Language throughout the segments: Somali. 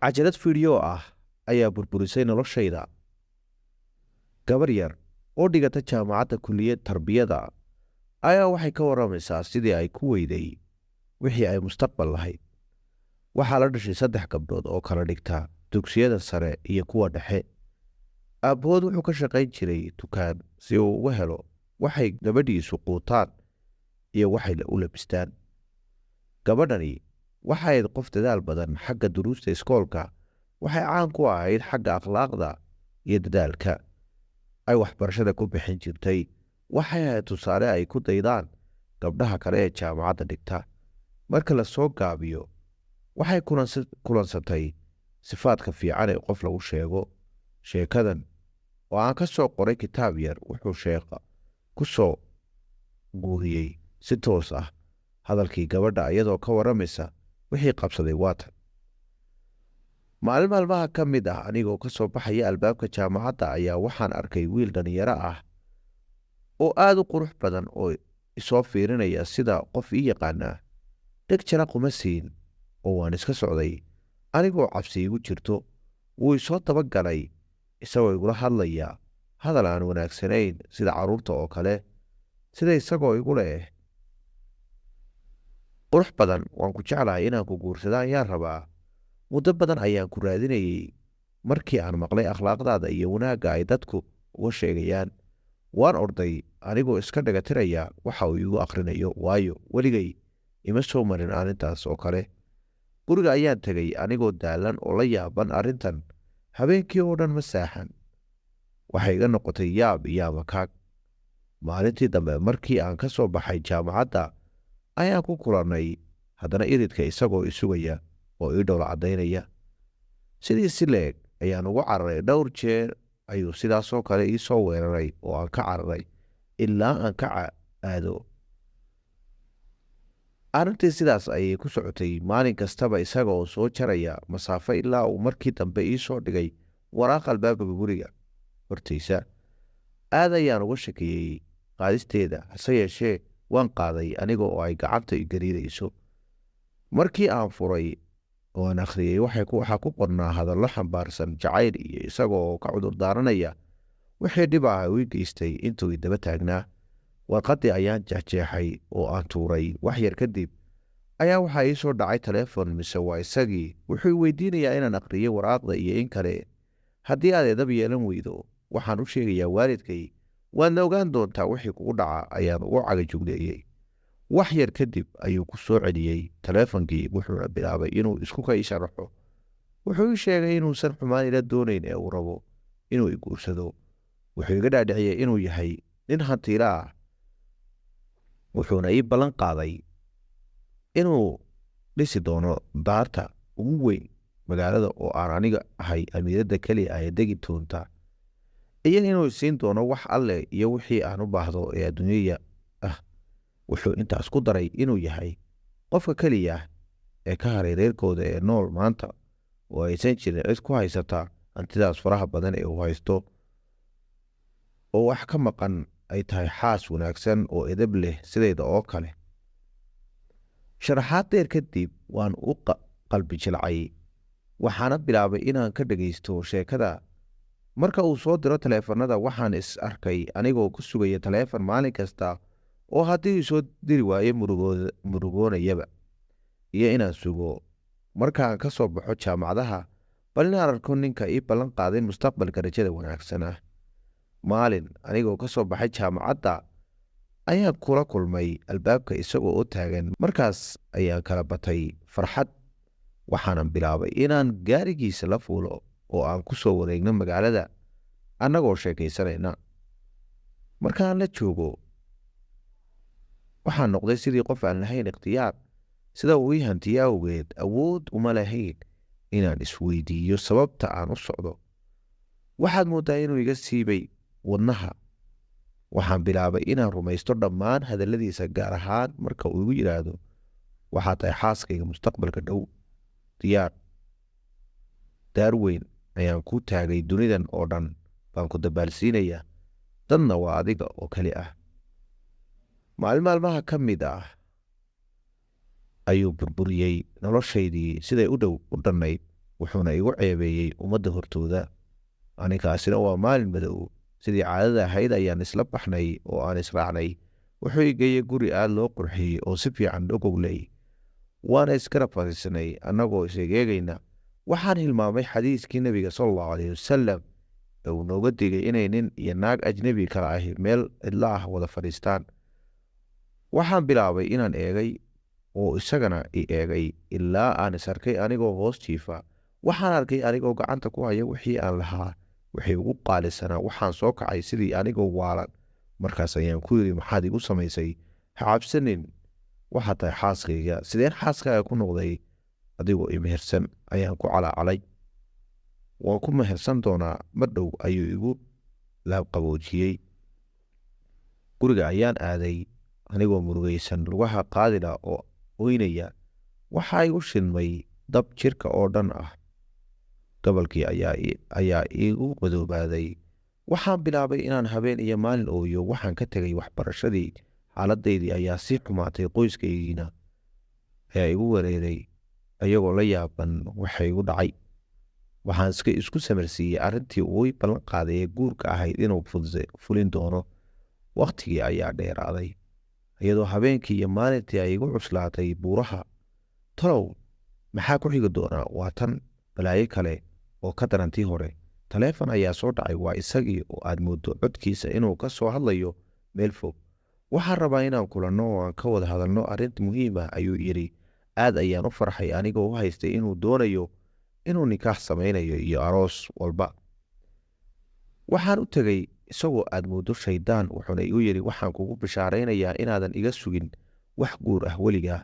Cajalad fiidhiyo ah ayaa burburisay noloshayda. Gabar yar oo dhigata jaamacadda kulliyad tarbiyada ayaa waxay ka warramaysaa sidii ay ku weyday wixii ay mustaqbal lahayd. Waxaa la dhashay saddex gabdhood oo kala dhigta dugsiyada sare iyo kuwa dhexe. Aabbahood wuxuu ka shaqayn jiray dukaan si uu uga helo waxay gabadhiisu quutaan iyo waxay u labistaan. Gabadhani waxay ahayd qof dadaal badan xagga duruusta iskoolka. Waxay caan ku ahayd xagga akhlaaqda iyo dadaalka ay waxbarashada ku bixin jirtay. Waxay ahayd tusaale ay ku daydaan gabdhaha kale ee jaamacadda dhigta. Marka la soo gaabiyo, waxay kulansatay sifaadka fiican ee qof lagu sheego. Sheekadan oo aan ka soo qoray kitaab yar wuxuu sheekha ku soo guuriyey si toos ah hadalkii gabadha iyadoo ka warramaysa wixii qabsaday. Waatan: maalin maalmaha ka mid ah, anigoo ka soo baxaya albaabka jaamacadda ayaa waxaan arkay wiil dhallinyaro ah oo aada u qurux badan oo isoo fiirinaya sida qof ii yaqaanaa. Dheg jara kuma siin oo waan iska socday anigoo cabsi igu jirto. Wuu isoo dabagalay isagoo igula hadlaya hadal aan wanaagsanayn, sida carruurta oo kale, sida isagoo igu leh: "Qurux badan, waan ku jeclahay, inaan ku guursada ayaan rabaa. Muddo badan ayaan ku raadinayey markii aan maqlay akhlaaqdaada iyo wanaagga ay dadku uga sheegayaan." Waan orday anigoo iska dhagatiraya waxa uu iigu akhrinayo, waayo weligay ima soo marin arrintaas oo kale. Guriga ayaan tegay anigoo daalan oo la yaaban arrintan. Habeenkii oo dhan ma saaxan. Waxay iga noqotay yaab iyo amakaag. Maalintii dambe markii aan ka soo baxay jaamacadda ayaan ku kulannay haddana iridka isagoo isugaya oo ii dhowla caddaynaya. Sidii si leeg ayaan ugu cararay. Dhowr jeer ayuu sidaasoo kale ii soo weeraray oo aan ka cararay ilaa aan ka aado. Arrintii sidaas ayay ku socotay maalin kastaba, isaga oo soo jaraya masaafo, ilaa uu markii dambe ii soo dhigay waraaq albaabka guriga hortaysa. Aad ayaan uga shakiyey qaadisteeda, hase yeeshee waan qaaday aniga oo ay gacanta i gariirayso. Markii aan furay oo aan akhriyey, waxaa ku qornaa hadallo xambaarsan jacayl iyo isaga oo ka cudur daaranaya wixii dhib ah uu i geystay intuu i daba taagnaa. Warqaddii ayaan jeexjeexay oo aan tuuray. Wax yar kadib ayaa waxaa ii soo dhacay taleefon. Mise waa isagii? Wuxuu i weydiinayaa inaan akhriyey waraaqda iyo in kale. "Haddii aad edab yeelan weydo, waxaan u sheegayaa waalidkay, waadna ogaan doontaa wixii kugu dhaca," ayaan ugu cagajugleeyey. Wax yar kadib ayuu ku soo celiyey taleefonkii, wuxuuna bilaabay inuu isku kay sharaxo. Wuxuu ii sheegay inuusan xumaan ila doonayn ee uu rabo inuu i guursado. Wuxuu iga dhaadhiciyey inuu yahay nin hantiilo ah, wuxuuna ii ballan qaaday inuu dhisi doono daarta ugu weyn magaalada oo aan aniga ahay amiiradda keliya ah ee degi doonta, iyo inuu isiin doono wax alle iyo wixii aan u baahdo ee adduunyaya ah. Wuxuu intaas ku daray inuu yahay qofka keliya ee ka haray reerkooda ee nool maanta, oo aysan jirin cid ku haysata hantidaas faraha badan ee uu haysto, oo wax ka maqan ay tahay xaas wanaagsan oo edeb leh sidayda oo kale. Sharaxaad dheer kadib waan u qalbi jilcay, waxaana bilaabay inaan ka dhagaysto sheekada. Marka uu soo diro taleefanada, waxaan is arkay anigoo ku sugaya taleefon maalin kasta, oo haddii uu soo diri waayo murugoonayaba, iyo inaan sugo markaan ka soo baxo jaamacadaha bal inaan arko ninka ii ballan qaaday mustaqbalka rajada wanaagsan ah. Maalin anigoo ka soo baxay jaamacadda ayaan kula kulmay albaabka isagoo oo taagan. Markaas ayaan kala batay farxad, waxaanan bilaabay inaan gaarigiisa la fuulo oo aan ku soo wareegno magaalada annagoo sheekaysanayna. Markaan la joogo waxaan noqday sidii qof aan lahayn ikhtiyaar. Sida uu ii hantiye awgeed, awood uma lahayn inaan isweydiiyo sababta aan u socdo. Waxaad mooddaa inuu iga siibay wadnaha. Waxaan bilaabay inaan rumaysto dhammaan hadalladiisa, gaar ahaan marka uu igu yidhaahdo: "Waxaa tahay xaaskayga mustaqbalka dhow, diyaar daar weyn ayaan ku taagay, dunidan oo dhan baan ku dabaalsiinayaa, dadna waa adiga oo keli ah." Maalin maalmaha ka mid ah ayuu burburiyey noloshaydii siday u dhow u dhannayd. Wuxuuna igu ceebeeyey ummadda hortooda. Aninkaasina waa maalin madow. Sidii caadada ahayd ayaan isla baxnay oo aan israacnay. Wuxuu i geeyey guri aada loo qurxiyey oo si fiican loo goglay, waana isgarab fadhiisanay annagoo is egeegayna. Waxaan hilmaamay xadiiskii Nebiga sala Allahu caleyhi wasalam ee uu nooga digay inay nin iyo naag ajnebi kala ahi meel cidlo ah wada fadhiistaan. Waxaan bilaabay inaan eegay oo isagana i eegay, ilaa aan is arkay anigoo hoos jiifa. Waxaan arkay anigoo gacanta ku haya wixii aan lahaa, wixii ugu qaalisanaa. Waxaan soo kacay sidii anigoo waalan. Markaas ayaan ku yidhi, "Maxaad igu samaysay?" "Ha cabsanin, waxaad tahay xaaskayga." "Sideen xaaskaaga ku noqday adigoo imehersan?" ayaan ku calaacalay. "Waan ku mehersan doonaa mar dhow," ayuu igu laabqaboojiyey. Guriga ayaan aaday anigoo murugaysan, lugaha qaadila oo oynaya. Waxaa igu shidmay dab jirka oo dhan ah. Gobolkii ayaa iigu madoobaaday. Waxaan bilaabay inaan habeen iyo maalin ooyo. Waxaan ka tegay waxbarashadii. Xaaladaydii ayaa sii xumaatay. Qoyskaygiina ayaa igu wareeray, iyagoo la yaaban waxa igu dhacay. Waxaan iska isku samarsiiyey arrintii uu i ballan qaaday ee guurka ahayd inuu fulin doono. Wakhtigii ayaa dheeraaday, iyadoo habeenkii iyo maalintii ay igu cuslaatay buuraha. Talow maxaa ku xigi doonaa? Waa tan balaayo kale oo ka darantii hore. Taleefon ayaa soo dhacay. Waa isagii oo aad mooddo codkiisa inuu ka soo hadlayo meel fog. "Waxaan rabaa inaan kulanno oo aan ka wada hadalno arrin muhiim ah," ayuu yidhi. Aad ayaan u farxay, anigoo u haystay inuu doonayo inuu nikaax samaynayo iyo aroos walba. Waxaan u tegey isagoo aad mooddo shaydaan, wuxuuna igu yidhi, "Waxaan kugu bishaaraynayaa inaadan iga sugin wax guur ah weligaa.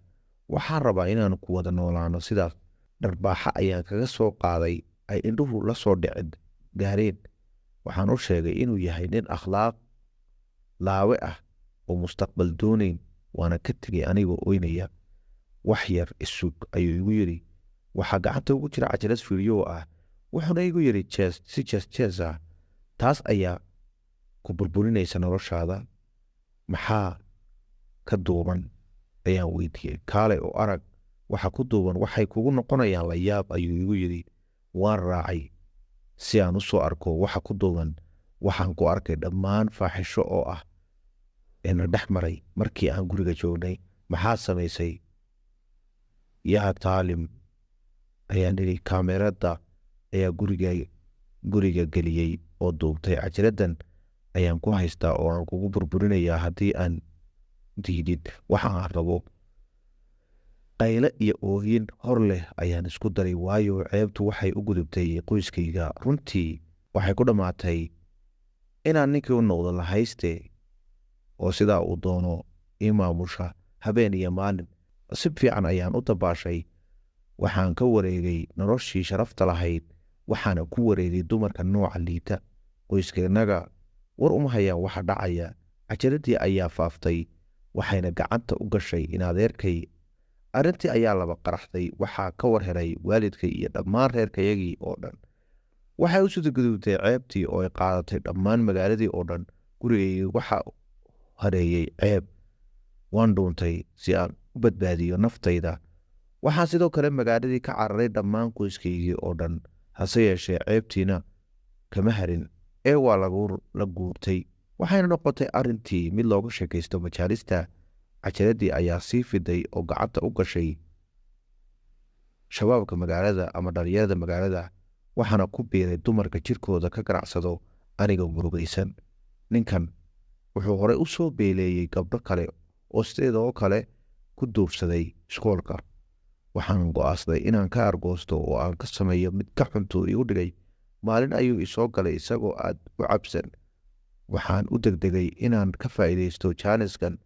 Waxaan rabaa inaanu ku wada noolaano." Sidaas dharbaaxa ayaan kaga soo qaaday ay indhuhu la soo dhicin gaareen. Waxaan u sheegay inuu yahay nin akhlaaq laawe ah oo mustaqbal doonayn, waana ka tegay anigoo oynaya. "Wax yar isug," ayuu igu yidhi. Waxaa gacanta ugu jira cajalad fiidyo ah. Wuxuuna igu yidhi jees si jees jees ah, "Taas ayaa ku burburinaysa noloshaada." "Maxaa ka duuban?" ayaan weydiiyey. "Kaale oo arag waxa ku duuban, waxay kugu noqonayaan la yaab," ayuu igu yidhi. Waan raacay si aan u soo arko waxa ku duuban. Waxaan ku arkay dhammaan faaxisho oo ah ee na dhex maray markii aan guriga joognay. "Maxaad samaysay, yaa taalim?" ayaan idhi. "Kaameradda ayaa guriga geliyey oo duubtay. Cajaladdan ayaan ku haystaa oo aan kugu burburinayaa haddii aan diidid waxa aan rabo." Qayle iyo oohin hor leh ayaan isku daray, waayo ceebtu waxay u gudubtay qoyskayga. Runtii waxay ku dhammaatay inaan ninkii u noqdo lahayste oo sidaa uu doono ii maamusha habeen iyo maalin. Si fiican ayaan u dabaashay. Waxaan ka wareegay noloshii sharafta lahayd, waxaana ku wareegay dumarka nooca liita. Qoyskanaga war uma hayaan waxa dhacaya. Cajaladii ayaa faaftay, waxayna gacanta u gashay in adeerkay. Arrintii ayaa laba qaraxday. Waxaa ka war helay waalidkay iyo dhammaan reerkayagii oo dhan. Waxay u sudagudubtay ceebtii oo ay qaadatay dhammaan magaaladii oo dhan. Gurigayga waxa hareeyey ceeb. Waan dhuuntay si aan u badbaadiyo naftayda. Waxaan sidoo kale magaaladii ka cararay dhammaan qoyskaygii oo dhan. Hase yeeshee ceebtiina kama harin ee waa la guurtay, waxayna noqotay arrintii mid looga sheekaysto majaalista. Cajaladii ayaa sii fiday oo gacanta u gashay shabaabka magaalada ama dhalinyarada magaalada, waxaana ku biiray dumarka jirkooda ka ganacsado. Aniga murugaysan, ninkan wuxuu horey u soo beeleeyey gabdho kale oo sideedoo kale ku duufsaday iskoolka. Waxaan go'aansaday inaan ka argoosto oo aan ka sameeyo mid ka xuntuu igu dhigay. Maalin ayuu isoo galay isagoo aad u cabsan. Waxaan u degdegay inaan ka faa'iidaysto jaaniskan.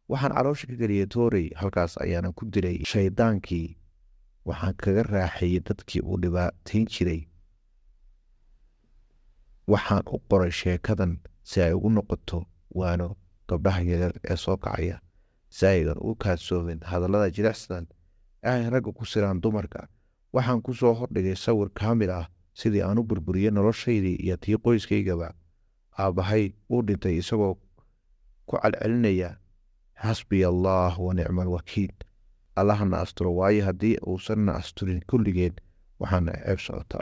Waxaan caloosha ka geliyey toorey, halkaas ayaana ku dilay shaydaankii. Waxaan kaga raaxeeyey dadkii uu dhibaatayn jiray. Waxaan u qoray sheekadan si ay ugu noqoto waano gabdhaha yaryar ee soo kacaya, si aydan u kaadsoomin hadallada jilicsan ee ay ragga ku siraan dumarka. Waxaan ku soo hordhigay sawir kaamil ah sidii aan u burburiyey noloshaydii iyo tii qoyskaygaba. Aabbahay wuu dhintay isagoo ku celcelinaya, "Xasbiya Allah wa nicma alwakiil." Allahna asturo, waayo haddii uusanna asturin kulligeen Waxaana ceeb socota.